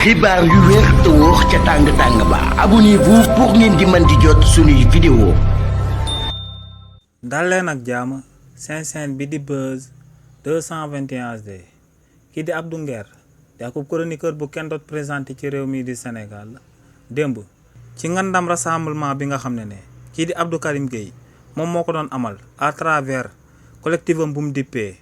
xibaar yu wér te wóor ca tàng ba abonnez-vous pour ngeen di mën di jot suñuy vidéo. dal leen ak jàmm seen chaîne bi di Buzz 221 HD kii di Abdou Nguer di ak chroniqueur bu kenn doot présenté ci réew mi di Sénégal démb ci ngandam rassemblement bi nga xam ne kii di Abdou Karim Gueye moom moo ko doon amal à travers collectivam bu mu dippee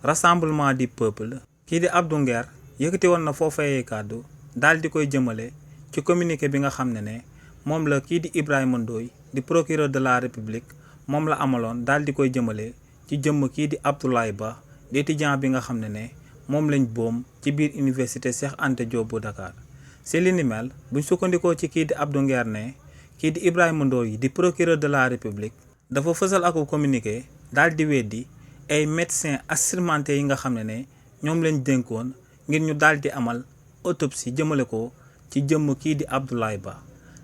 rassemblement du peuple. kii di Abdou Nguer yëkkati woon na foofee kàddu daal di koy jëmale ci communiqué bi nga xam ne moom la kii di Ibrahima Ndoye di procureur de la République moom la amaloon daal di koy jëmale ci jëmm kii di Abdoulaye Ba di étudiant bi nga xam ne moom lañ boom ci biir université Cheikh Anta Diop bu Dakar. si li ni mel buñ sukkandikoo ci kii di Abdou Nguer ne kii di Ibrahima Ndoye di procureur de la République dafa fësal ak communiqué daal di weddi ay médecins assermentés yi nga xam ne ñoom lañ dénkoon ngir ñu daal di amal autopsie jëmale ko ci jëmm kii di Abdoulaye Ba.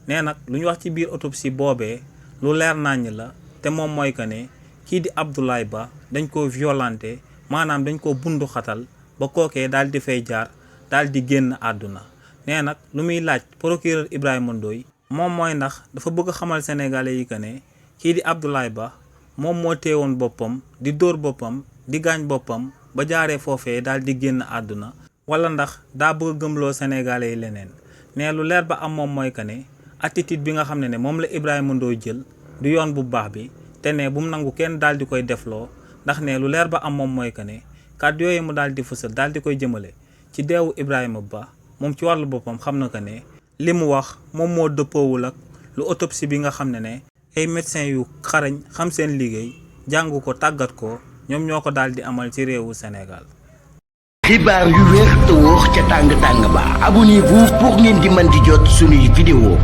nee nag lu ñu wax ci biir autopsie boobee lu leer naññ la te moom mooy que ne kii di Abdoulaye Ba dañ ko violenté maanaam dañ ko bundu xatal ba kookee daal di fay jaar daal di génn àdduna. nee nag lu muy laaj procureur Ibrahima Ndoye moom mooy ndax dafa bëgg xamal sénégalais yi que ne kii di Abdoulaye Ba moom moo teewoon boppam di dóor boppam di gaañ boppam ba jaaree foofee daal di génn àdduna wala ndax daa bëgg gëmloo sénégalais yi leneen. nee lu leer ba am moom mooy que ne attitude bi nga xam ne moom la Ibrahima Ndoye jël du yoon bu baax bi te ne bu mu nangu kenn daal di koy defloo ndax ne lu leer ba am moom mooy que ne kàddu yooyu mu daal di fësal daal di koy jëmale ci deewu Ibrahima Ba moom ci wàllu boppam xam na que ne li mu wax moom moo dëppoowul ak lu autopsie bi nga xam ne ay médecins yu xarañ xam seen liggéey jàng ko tàggat ko ñoom ñoo ko daal di amal ci réewu Sénégal. xibaar yu wér te wóor ca tàng ba abonnez-vous pour ngeen di mën di jot suñuy vidéo.